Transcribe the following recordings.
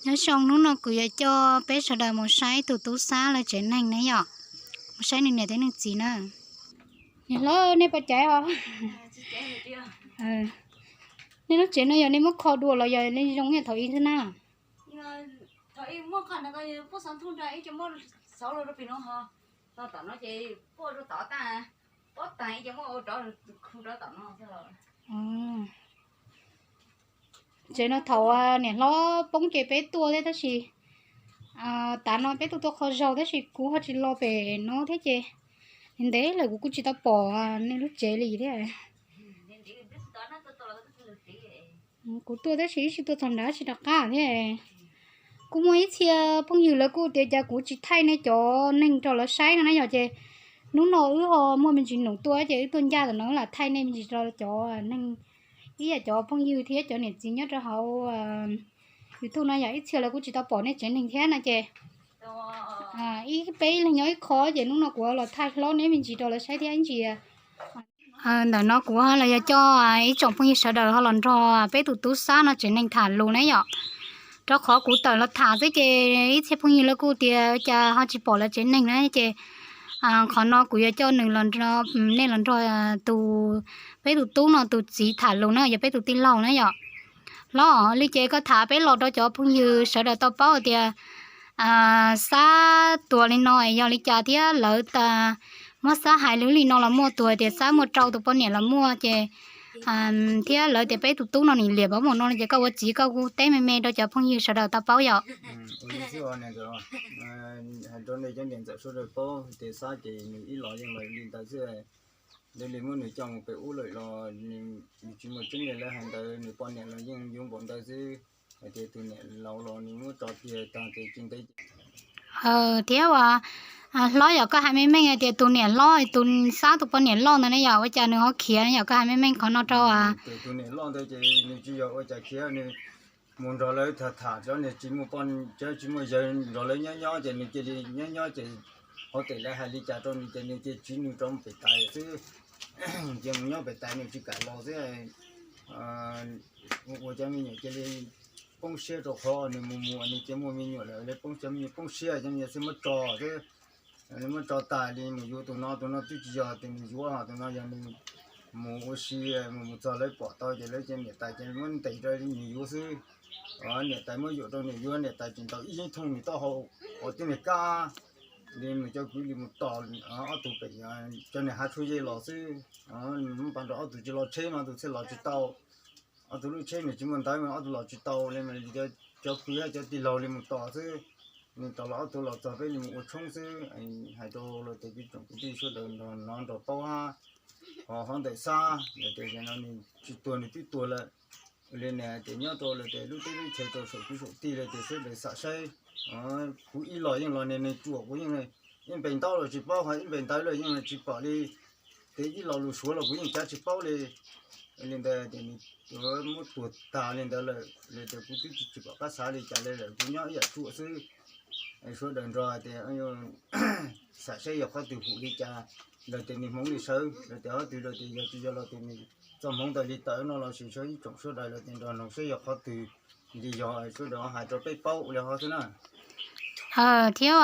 Nyob zoo, hnub no kuv yuav coj peb sawv daws mus saib tus tub Xab lawv tsev neeg na yom, mus saib nws niam thiab nws txiv na. Niam hlob, nej puas caiv os? Nej lub tsev no yog nej muab kho dua los yog nej zoo ib yam thaum ub xwb na? Tsev no thaum niam hlob poob ces peb tuaj thiab tab sis tav no peb tuaj tuaj qhov zaug tab sis kuv ho tsis los pem no thiab ces ntev lawm kuv kuj tsis tau pom nej lub tsev li thiab. Kuv tuaj tab sis ib tsis tuaj txog nrad tsis rov qab thiab. Kuj muaj ib txhia phooj ywg lawv kuj tias cas kuv tsis thaij nej cov neeg rau lawv saib no na yom, ces hnub no wb ho muaj me ntsis num tuaj ces wb tuaj ncaj ntawm no wb lam thaij nej me ntsis rau cov neeg, ib yam cov phooj ywg thiab cov niam txiv nyob rau hauv YouTube no yom, ib txhia lawv kuj tsis tau pom nej tsev neeg thiab no ces ib peb leeg nyob ib qho ces hnub no kuv los thaij hlob neb me ntsis rau lawv saib thiab ib ntsis. Ntawm no kuv los yog coj ib tsoom phooj ywg sawv daws ho los nrog peb tus tub Xab no tsev neeg tham lus na yom. Rau qhov kuv tawm los tham xwb ces ib txhia phooj ywg lawv kuj tias cas ho tsis pom lawv tsev neeg na ces qhov no kuv yuav coj nws, nej los nrog tus, peb tus tub no tus txiv tham lus na, yog peb tus tij laug na yom. Hlob, li ces koj tham peb los rau cov phooj ywg sawv daws tau paub tias Xab tuag li no yog li cas thiab lawv muab Xab hais li no los muaj, tuag tias Xab muaj rau tus poj niam los muaj ces thiab lawv tias peb tus tub no nim liam pov mus no ces koj ua txiv koj kuj teb me me rau cov phooj ywg sawv daws tau paub yom. Hais rau nej cov niam ntxawm sawv daws paub tias Xab ces nws ib los yeej los li ntawd xwb. Ntawd li muab nws coj mus pem ub lawm los nws tsis muaj tseeb li lawv hais ntawd, nws poj niam los yeej yuav npaum ntawd xwb. Hais tias tus niam laus los nws muab tso tiag tag ces tsis ntev. Thiab uas hlob, yog koj hais meej meej hais tias tus niam hlob, tus Xab tus poj niam loj ntawd ne yom, ua cas nws ho khiav ne yom, koj hais meej meej qhov no rau. Tus niam loj ntawd ces nws tsis yog ua cas khiav, nws mus nrog lawv tham tham, cov niag tsis muaj poj, cov tsis muaj yawg nrog lawv nyob nyob ces nws cia li nyob nyob ces hauv tej lawv hais li cas rau nws ces nws cia tsiv nws rov mus pem tais xwb. Cia mus nyob pem tais nws tsis kam los xwb. Ua cov me nyuam cia li poob siab rau qhov nws mus mus nws cia muaj me nyuam lawm, lawv poob, cov me nyuam poob siab, cov me nyuam xwb muab tso xwb. Muab tso tas li mus yuav tus no, tus no twb tsis yog tias nws yuav, tus no yog nws mus ua si, mus mus txog lawv pom tau ces lawv cia niam tais ces muab ntes rau nws yuav xwb. Niam tais muab yuam rau nws yuav, niam tais tseem ntaus ib yeeb thooj nws taub hau ua tib niag kab li, nws cov kwv li mus tos ob tug pem cov niag hav tshuaj yej los xwb. Muab npas rau ob tug tsis los tsheb mas ob tug thiaj los tsis tau. Ob tug lub tsheb nws tsis muaj ntawv mas ob tug los tsis tau li, cov kwv cov tij laug li mus tos xwb. Nws tos los ob tug los txog peb li mus ua tshoob xwb. Hais rau los tias peb tsoom kwv tij sawv daws nrog hnov nrog paub hab, ho hov ntawm Xab los tias no nws tsis tuag nws twb tuag lawm. Ua li na tias nyob rau lawm tias lub teb lub chaw rau saum kwv saum tij lawm tias sawv daws xam saib. Kuv ib los yeej los niag neeg ruam, kuv yeej, yeej npe ntaub los tsis paub, ho ib npe ntawv los yeej tsis pom li. Ces ib lo lus Suav los kuv yeej cav tsis paub li. Li ntawd tias nws muab tuag tag li ntawd lawm, li tias kuv twb tsis pom qab xav li cas li lawm, kuv nyob ib yam ruam xwb. Sawv daws nrog tias xam saib yog qhov twg hum li cas, los tias nws hmoov li sawv, los tias qhov twg los tias yog tsis yog los tias nws txoj hmoov ntawd li tawm no los sis ib tsoom sawv daws los tias nrog noog saib yog qhov twg li yog, sawv daws hais rau peb paub li hov xwb na. Thiab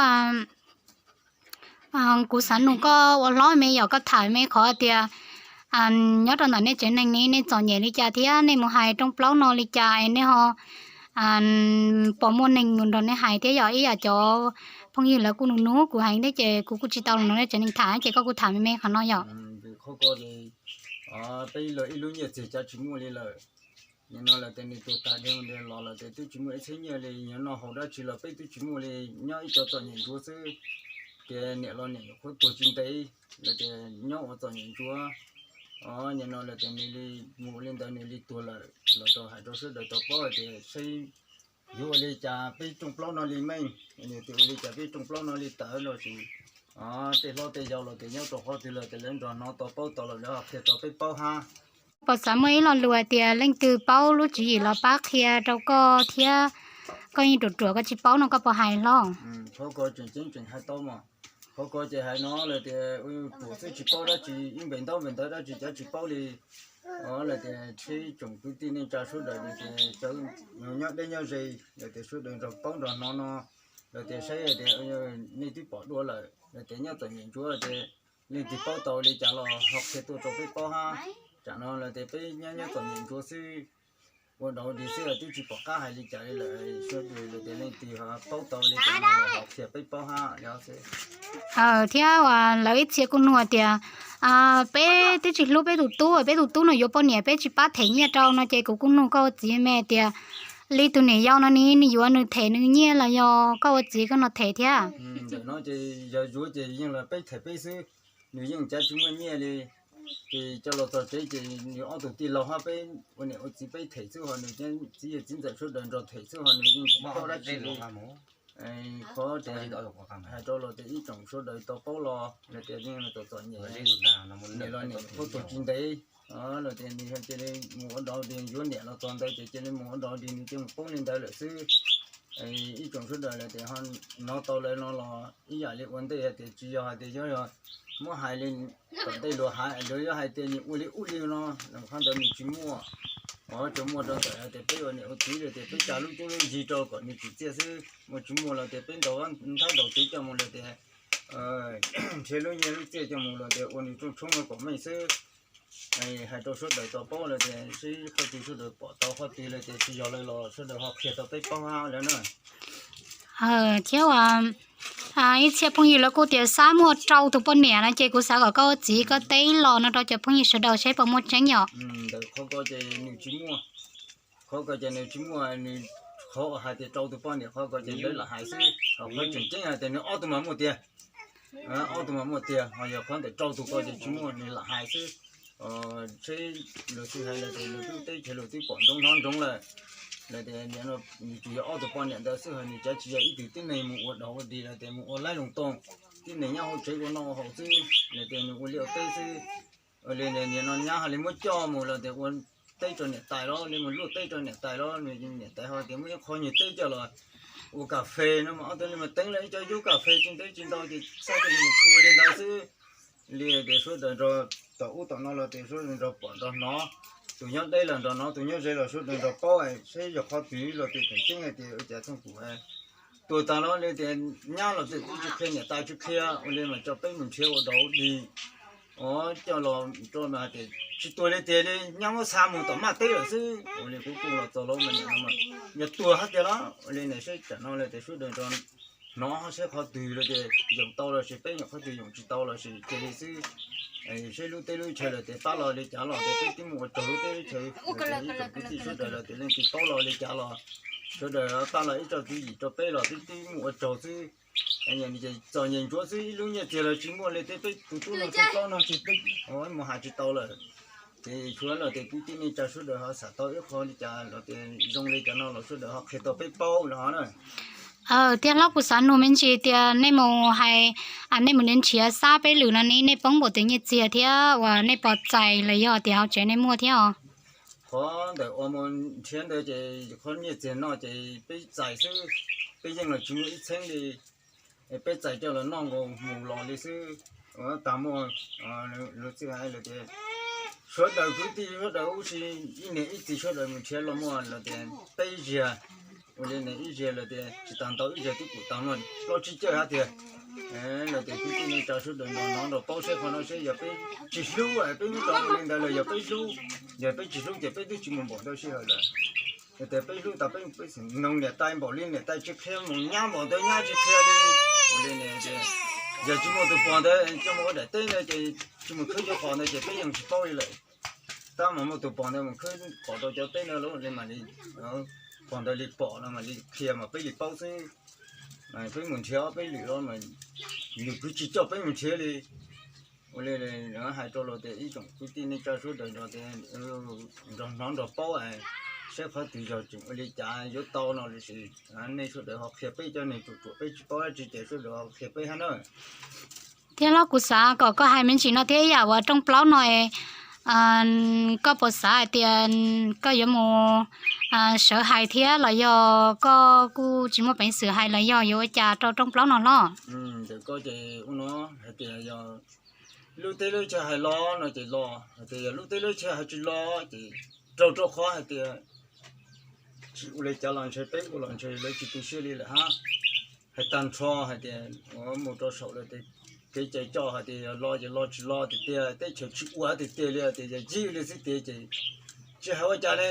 kuv xav nug koj ua hlob me, yog koj tham me qhov tias nyob rau ntawm nej tsev neeg ne nej txom nyem li cas thiab nej mus hais rooj plaub no li cas es nej ho pom muaj neeg mus nrog nej hais thiab, yog ib yam cov phooj ywg lawv kuj nug nug kuv heev thiab ces kuv kuj tsis tau los nrog nej tsev neeg tham ces koj kuj tham me me qhov no yom. Qhov ko peb ib lub nyiaj txiag cav tsis muaj li lawm. Nim no lawv tias nws tuag tag dhau los lawm tias twb tsis muaj ib txhiab nyiaj li, nyob noj haus dab tsi los peb twb tsis muaj li, nyob ib co txom nyem ntsuav xwb. Tias niam los niam nyuam qhuav tuag tsis ntev, lawv tias nyob ua txom nyem ntsuav. Nim no lawv tias nws li mus ua li ntawd nws li tuag lawm los rau hais rau sawv daws tau paub hais tias saib yuav ua li cas peb rooj plaub no li meej, tias ua li cas peb rooj plaub no li tawv los sis tej hlob tej yau los tias nyob rau qhov twg los tias lawv nrog hnov tau paub tau los lawv qhia rau peb paub hab. Puas xav muaj ib lo lus hais tias leej twg paub lub tswv yim los pab qhia rau koj thiab, koj yeej ruam ruam koj tsis paub no koj puas hais hlob? Qhov ko tseem ceeb tseem hais tau mas. Qhov ko ces hais no lawm tias ruam xwb tsis paub dab tsi, ib npe ntaub npe ntawv dab tsi cav tsis paub li. Lawm tias tsheb tsoom kwv tij neej tsa sawv daws lawm tias cov nyob deb nyob ze lawm tias sawv daws nrog paub nrog hnov no, lawm tias saib tias nej twb pom dua lawm lawm tias nyob txom nyem ntsuav tias leej twg paub tau li cas los ho qhia tuaj rau peb paub hab. Tsam no lawm tias peb nyob nyob txom nyem ntsuav xwb, ua dog dig xwb twb tsis pom qab hais li cas li lawm, sawv daws lawm tias leej twg paub tau li cas no los ho qhia peb paub hab. Thiab lawv ib txhia kuj nug tias peb twb tsis hlub peb tus tub, peb tus tub no yuav poj niam peb tsis pab them nyiaj rau no ces kuv kuj nug koj ua txiv me tias li tus niam yau no ne, nws yuav nws them nws nyiaj los yog koj ua txiv koj no them thiab? Ntawm no ces yog yuav ces yeej los peb them peb xwb, nws yeej cav tsis muaj nyiaj li. Ces coj los txog tsev ces nws ob tug tij laug hab peb ua niam ua txiv peb them xwb ho nws txiv yawg txiv ntxawm sawv daws nrog them xwb ho nws yeej tsis paub dab tsi li. Qhov tias hais rau los tias ib tsoom sawv daws tau paub los lawm tias yeej txom txom nyem, niam los niam pab tau tsis ntev, lawm tias nws cia li mus ua dog dig, yuav niam los txog ntawd ces cia li mus ua dog dig, nws cia li mus poob li ntawd lawm xwb. Ib tsoom sawv daws lawm tias ho hnov tau lawm no los ib yam li ua ntej hais tias tsis yog hais tias yuav yog muab hais li tom ntej luag hais, luag yuav hais tias nws ua li ub li no, qhov ntawd nws tsis muaj. Tsuas muaj rau ntawm hais tias peb ua niam ua txiv lawm tias peb tsa lub cuab lub yig rau kom nws tsim txiaj xwb, muaj tsis muaj los tias peb ntaus nthab ntaus tsev coj mus lawm tias nrhiav lub nyiaj lub txiaj coj mus lawm tias ua nws rooj tshoob kom meej xwb. Hais rau sawv daws tau paub lawm tias seb qhov twg sawv daws pom tau qhov twg lawm tias tsis yog lawm los sawv daws ho qhia tau peb paub hab lawm na. Thiab ua ib txhia phooj ywg lawv kuj tias Xab muaj rau tus poj niam no ces kuv xav kom koj ua txiv koj teb los no rau cov phooj ywg sawv daws seb puas muaj tseeb yom. Ntawm qhov ko ces nws tsis muaj, qhov ko ces nws tsis muaj, nws qhov hais tias rau tus poj niam qhov ko ces lawv lam hais xwb, qhov tseem ceeb hais tias nws ob tug mas muaj tiag. Ob tug mas muaj tiag, ho yog qhov ntawm rau tus ko ces tsis muaj, nws lam hais xwb. Seb luag twb hais lawm tias luag twb teb chaws luag twb pom ntsoov hnov ntsoov lawm, lawm tias nws tsuas yog ob tug poj niam ntawd xwb ho nws cav tsis yog ib tug tib neeg mus ua dog ua dig lawm tias mus ua laib loos toog, tib neeg nyob hauv tsev ua noj ua haus xwb, lawm tias nws ua liaj ua teb xwb. Ua li nim no nyab ho li muab coj mus los tias ua teb rau niam tais los li mus luaj teb rau niam tais los, niam tais ho tias muaj ib qho nyuag teb coj los ua kas fes no mas ob tug li mas teeb lawm ib co yub kas fes tsis ntev tsis ntau ces xav tias li mus tua li ntawd xwb. Li tias sawv daws nrog tom ub tom no los tias sawv daws nrog pom nrog hnov, tus nyob deb los nrog hnov, tus nyob ze los sawv daws nrog paub, seb yog qhov twg los tias tseem ceeb hais tias ua cas thooj kuv tuag tag los li tias nyab los twb tsis qhia niam tais tsis qhia, ua li mas tso peb mus nrhiav ua dog ua dig. Os, coj los rau mas hais tias tsis tuag li tiag li, nyab muab xa mus tom maj teb lawm xwb. Ua li kuv kuj los txog los mas nim no mas yog tuag hab tiag los, ua li nim seb tam no lawm tias sawv daws nrog hnov seb qhov twg lawm tias yoos tau los sis peb nyuam qhov twg yoos tsis tau los sis cia li xwb. Seb lub teb lub chaw lawm tias pab los li cas los tias peb twb mus ua tsaug lub teb lub chaw, ib tsoom kwv tij sawv daws lawm tias leej twg paub los li cas los sawv daws pab los ib tsoom tswv yim rau peb los twb twb mus ua tsaug xwb. Txom nyem ntsuav xwb, ib lub nyiaj txiag los tsis muaj li, tej peb tus tub no tub plaub no tsis peb mus hais tsis tau lawm. Ces tshuav los tias kwv tij neej tsa sawv daws ho xam tau ib qho li cas los tias zoo li cas no los sawv daws ho qhia tau peb paub no na. Tiag hlob, kuv xav nug me ntsis tias nej mus hais, nej mus nrhiav xab peb lwm no ne, nej poob npaum twg nyiaj txiag thiab uas nej puas txais los yog tias hauv tsev nej muaj thiab os? Qhov ntawm uas mus nrhiav ntawd ces qhov nyiaj txiag no ces peb txais xwb, peb yeej los tsis muaj ib txheeb li. Peb txais coj los noj nkaus mus los li xwb. Tag muaj lub txij hais lawm tias sawv daws kwv tij sawv daws ub si ib niam ib txiv sawv daws mus nrhiav los muaj los tias peb ziag, ua li niam ib ziag los tias tsis tag ntau ib ziag twb pum tag muaj plaub tsib cawj hab tiag. Los tias kwv tij neej tsa sawv daws nrog hnov nrog paub seb qhov no seb yog peb tsis hlub peb muab tso ua li ntawd los yog peb hlub, yog peb tsis hlub ces peb twb tsis mus npaum ntawd sij hawm lawm. Yog tias peb hlub tas peb noog niam tais npaum li niam tais tsis qhia, mus nyab npaum ntawd nyab tsis qhia li. Ua li tias yog tsis muaj tus pog ntawd coj mus ua daim teb ntawd ces tsis mus khwb cov qos ntawd ces peb yeej tsis paub li lawm. Tab mas muaj tus pog ntawd mus khwb qos rau cov teb ntawd lawm li mas li pog ntawd li pom no mas li qhia mas peb li paub xwb. Peb mus nrhiav ob peb lwm los mas nws kuj tsis coj peb mus nrhiav li. Ua li hais rau los tias ib tsoom kwv tij neej tsa sawv daws nrog tias nrog hnov nrog paub, saib qhov twg yog tseem ua li cas yuav tau no los sis nej sawv daws ho qhia peb, cov neeg ruam ruam peb tsis paub dab tsi ces sawv daws ho qhia peb hab na. Thiab los kuv xav kom koj hais me ntsis no thiab, ib yam uas rooj plaub no, Koj puas xav hais tias koj yuav mus sawv hais thiab los yog koj kuj tsis muaj peev xwm hais los yog yuav ua cas rau rooj plaub no hlob? Ntawm koj ces ua no, hais tias yog lub teb lub chaw hais los no ces los, hais tias yog lub teb lub chaw hais tsis los ces raug rau qhov hais tias tsis ua li cas los ntshe peb ua los ntshe lawv tsis tu siab li lawm hab. Hais tag nrho hais tias ua mus rau saum lawm ces kev cai coj hais tias yog los ces los, tsis los tiag tiag, teb chaws tsis ua tiag tiag li tias yog yig li xwb tiag ces tsis hais ua cas li.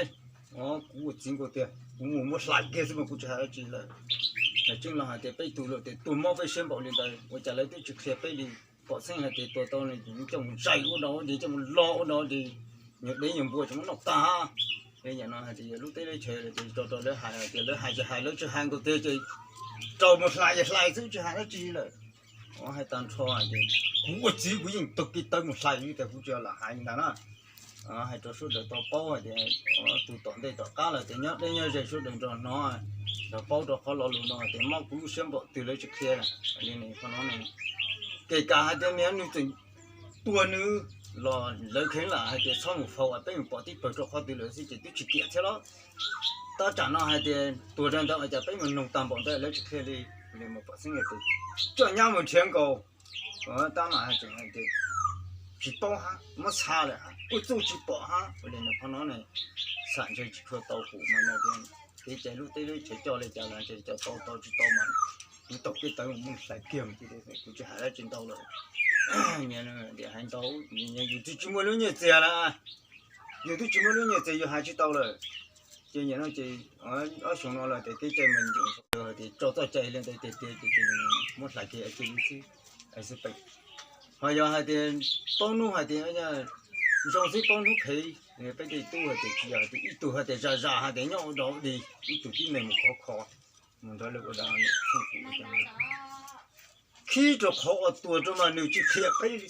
Kuv ua txiv nkaus tiag kuv mus muab hlais kiag xwb mas kuv tsis hais dab tsi lawm. Tseeb no hais tias peb tug lawm tias tuag mob peb siab npaum li ntawd ua cas lawv twb tsis qhia peb li. Pom xeeb hais tias tuag tau nws coj mus zais ua dog ua dig, coj mus lo ua dog ua dig, nyuag deb nyuag npua tseem muab noj tag hab. Yam no hais tias yog lub teb lub chaw lawm ces rau rau lawv hais hais tias lawv hais ces hais, lawv tsis hais nkaus tiag ces rau mus hlais ces hlais xwb tsis hais dab tsi lawm. Hais tag nrho hais tias kuv ua txiv kuv yeej taug kev tawv mus hlais li tias kuv tsis lam hais li ntawd na. Hais rau sawv daws tau paub hais tias tus tom ntej tom qab lawm tias nyob deb nyob ze sawv daws nrog hnov, nrog paub rau qhov lo lus no hais tias mob kuv lub siab npaum twg lawv tsis qhia li no. Kev kam hais tias nws tseem tuag nws los lawv kheev lam hais tias txhob mus faus, peb mus pom tib pawg rau qhov twg lawm xwb ces twb tsis kiam thiab los. Tab tsam no hais tias tuag rau ntawd ua cas peb mus nug tag npaum ntawd lawv tsis qhia li. Mus pom xeeb hais tias coj nyab mus nrhiav nkaus, tab mas hais tias tsis paub hab, muab txha lawm, kuj txuj tsis pom hab. Ua li no qhov no ne, xam ntshe tsis tshua tau hum mas no tias kev cai lub teb lub chaw coj li cas los ntshe coj tau tau tsis tau mas kuv taug kev tawv mus hlais kiag mus, kuv tsis hais dab tsi ntau lawm. Hais ntau, yus twb tsis muaj lub nyiaj txiag lawm, yus twb tsis muaj lub nyiaj txiag yus hais tsis tau lawm. Ces nim no ces ob xyoo no los tias kev cai mas ncim hais tias tso txoj cai li ntawd tiag tiag ces muab hlais kiag cia li xwb, xwb pem. Ho yog hais tias paub hnub hais tias zoo xwb paub hnub phem, peb tej tub hais tias tsis yog hais tias ib tug hais tias zam zam hais tias nyob ua dog ua dig, ib tug tib neeg mus khov kho, mus nrog lawv ua dog ua dig, khib rau qhov uas tuag rau mas nws tsis qhia peb li,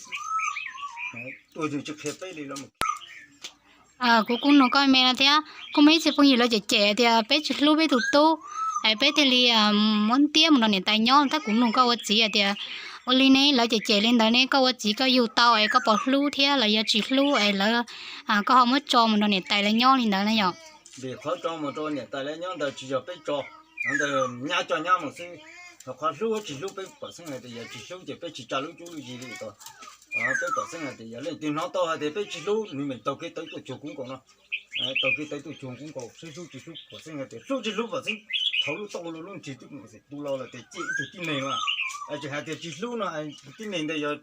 tuag nws tsis qhia peb li los. Kuv kuj nug koj me no thiab, kuj muaj ib txhia phooj ywg lawv cem cem tias peb tsis hlub peb tus tub, es peb thiaj li muab ntiab mus nrog niam tais nyob. Tab kuv nug koj ua txiv hais tias ua li ne, lawv cem cem li ntawd ne, koj ua txiv koj yug tau es koj puas hlub thiab los yog tsis hlub es lawv, koj ho muab tso mus nrog niam tais lawv nyob li ntawd na yom? Vim qhov tso mus rau niam tais lawv nyob ntawd tsis yog peb tso, ntawd nyab coj nyab mus xwb. Ho qhov hlub tsis hlub peb pom xeeb hais tias yog tsis hlub ces peb tsis tsa lub cuab lub yig li tau. Peb pom xeeb hais tias yog leej twg hnov tau hais tias peb tsis hlub, nws mam taug kev tawv tuaj cuag kuv nkaus no. Taug kev tawv tuaj cuag kuv nkaus seb hlub tsis hlub, pom xeeb hais tias hlub tsis hlub pom xeeb. Thaum lub toj lub nrig twb tu los lawm tias ciaj ib tug tib neeg mas, tsis hais tias tsis hlub no, tib neeg ntawd yog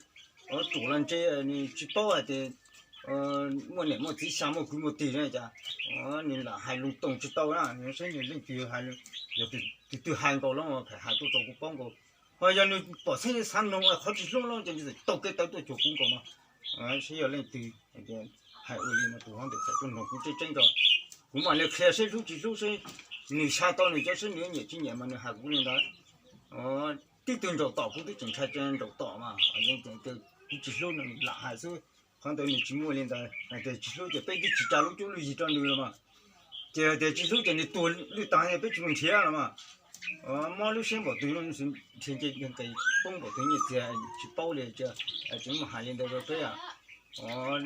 ruam los ntse, nws tsis paub hais tias muaj niam muaj txiv xa muaj kwv muaj tij na cas nws lam hais lus toom tsis tau na, nws saib nws leej twg hais, yog tus twg hais nkaus los phem hais tuaj rau kuv paub nkaus. Ho yog nws pom xeeb xav noog qhov tsis hlub los ces nws txawm taug kev tawv tuaj cuag kuv nkaus no. Saib yog leej twg hais ua li no tus hov ntawm txawm tuaj noog kuv tseeb tseeb tso, kuv mam li qhia seb hlub tsis hlub seb nws xa tau nws cov seb nws nyiam tsis nyiam mas nws hais kuv li ntawd. Tib tug nraum tom kuv twb tseem ntshai nraum tom mas, kuv tsis hlub no nws lam hais xwb. Qhov ntawd nws tsis muaj li ntawd, hais tias tsis hlub ces peb twb tsis tsa lub cuab lub yig rau nws los mas. Ces hais tias tsis hlub ces nws tuag lwj tag peb tsis mus nrhiav los mas. Mob lub siab npaum twg nrhiav nce nqis poob npaum twg nyiaj txiag tsis paub li, tseem mus hais li ntawd rau peb.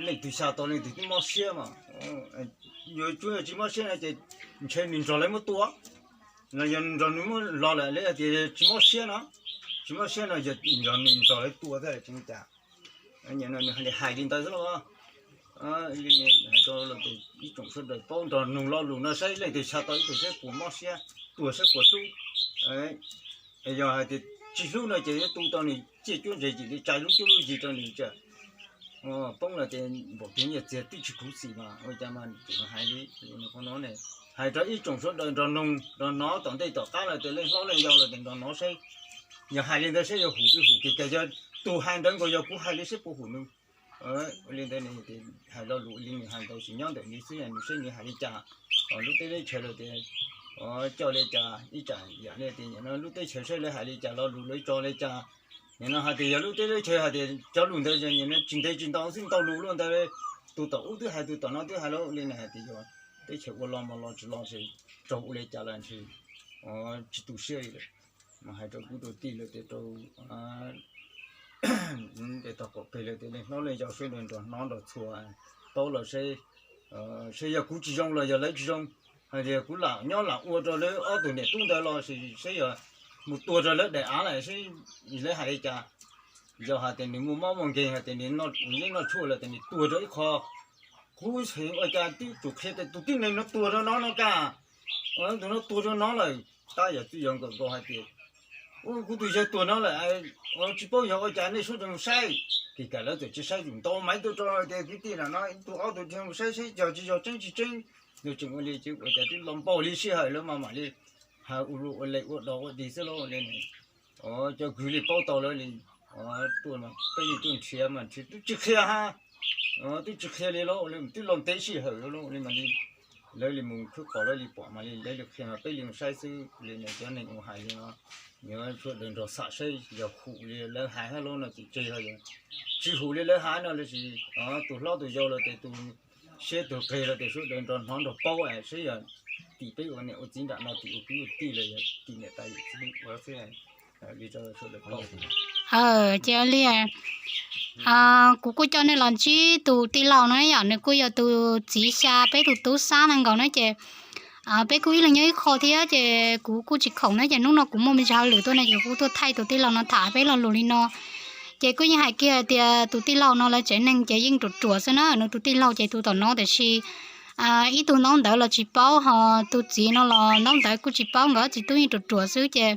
Leej twg xa tau leej twg twb mob siab mas. Yuav tsuas yog tsis mob siab no ces ntshe nws nrog lawv muab tua, los yog nrog nws muab los lawm, lawv hais tias tsis mob siab no, tsis mob siab no yog nrog nws nrog lawv tua thiaj tsis ua cas. Nws hais li ntawd xwb los. Hais rau ib tsoom sawv daws paub nrog nug lo lus no saib leej twg xa tau ib tug saib puas mob siab, tuag saib puas hlub. Yog hais tias tsis hlub no ces yuav tu tau nws ciaj cuab ntse yim li tsa lub cuab lub yig rau nws tsa poob los tias npaum twg nyiaj txiag twb tsis khuv xim mas ua cas mas tseem hais li no ne. Hais rau ib tsoom sawv daws nrog nug nrog hnov tom ntej tom qab los tias leej hlob leej yau los tias nrog hnov saib, yog hais li ntawd saib yuav hum tsis hum, kis kas yog tus hais ntawd nkaus yog kuv hais li saib puas hum nws. Ua li ntawd nws hais lo lus li nws hais ntawd tsis nyob ntawm nws xwb, nws saib nws hais li cas, lub teb lub chaw los tias coj li cas, ib tsam yam li tias nim no lub teb chaws saib lawv hais li cas, lo lus lawv tso li cas. Nim no hais tias yog lub teb lub chaw hais tias cov lus ntawd nim no tsis ntev tsis ntau xwb ntau lus luaj ntawd, tus tom ub twb hais tus tom no twb hais los li na hais tias yog teb chaws ua los mas los tsis los ces raug ua li cas los ntshe tsis tu siab li lawm. Mas hais rau kwv rau tij lawm tias rau tog qaum peg lawm tias leej hlob leej yau sawv daws nrog hnov nrog txhua paub los seb, seb yog kuv tsis zoo los yog lawv tsis zoo, hais tias kuv lam nyob lam ua rau lawv ob tug niam tub ntawd los sis seb yog mus tua rau lawv daim av lawm seb lawv hais li cas. Yog hais tias nws muaj mob muaj nkeeg hais tias nws yeej noj tshuaj lawm tias nws tuag rau ib qho, kuv xav ua cas twb tsum qhia tias tus tib neeg no tuag rau no no kaj, tus no tuag rau no lawm. Tab yog twb yog nkawm nkaus hais tias, kuv tus yawg tuag no lawm, tsis paub yog ua cas nej sawv daws mus saib. Kis kam lawv txawm tsis saib, ntau maiv tuaj rau tias kwv tij no ib tug ob tug dhia mus saib saib yog tsis yog tseeb tsis tseeb. Yog tseem ua li ces ua cas twb los npaum li sij hawm lawv mas mam li hais ua luaj ua li ua dog ua dig xwb lauj li. Cov kwv li paub tau lawv li, tuaj peb li tuaj nrhiav mas nrhiav twb tsis qhia ha, twb tsis qhia li lauj li twb los ntev sij hawm lauj li mas li lawv li mus khwb qos lawv li pom mas li lawv li qhia mas peb li mus saib xwb li. Cov neeg ua hais li no, yuav sawv daws nrog xam saib yog hum li lawv hais hab lauj no ces tseg los yog tsis hum li lawv hais no los sis tus hlob tus yau los tias tus siab tus qig los tias sawv daws nrog hnov nrog paub es saib yog tim peb ua niam ua txiv nram no tim ua kwv ua tij los yog tim niam tais yawm txiv ua xwb. Li rau sawv daws paub. Ces li kuv kuj coj nej los ntsib tus tij laug no yom, nws kuj yog tus txiv xya peb tus tub Xab nees nkaus na ces peb kuj ib leeg nyob ib qho thiab ces kuv kuj tsis khoom na ces hnub no kuv muaj me ntsis hauj lwm tuaj no ces kuv tuaj thaij tus tij laug no tham peb lo lus li no. Ces kuj yeej hais kiag tias tus tij laug no lawv tsev neeg ces yeej ruam ruam xwb na, nws tus tij laug ces tus tom no tiam sis ib tug ntaub ntawv los tsis paub, ho tus txiv no los ntaub ntawv kuj tsis paub, nkawd txiv tub yeej ruam ruam xwb ces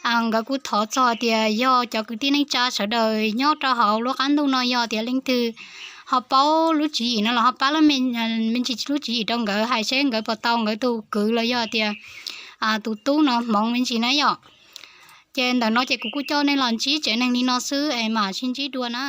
nkawd kuj thov txog tias yog cov kwv tij neej tsa sawv daws nyob rau hauv lub qab ntuj no yog tias leej twg ho paub lub tswv yim no los ho pab lub me ntsis lub tswv yim rau nkawd hais seb nkawd puas tau nkawd tus kwv los yog tias tus tub no hmoov me ntsis na yom. Ces ntawm no ces kuv kuj coj nej los ntsib tsev neeg li no xwb es mam sib ntsib dua na.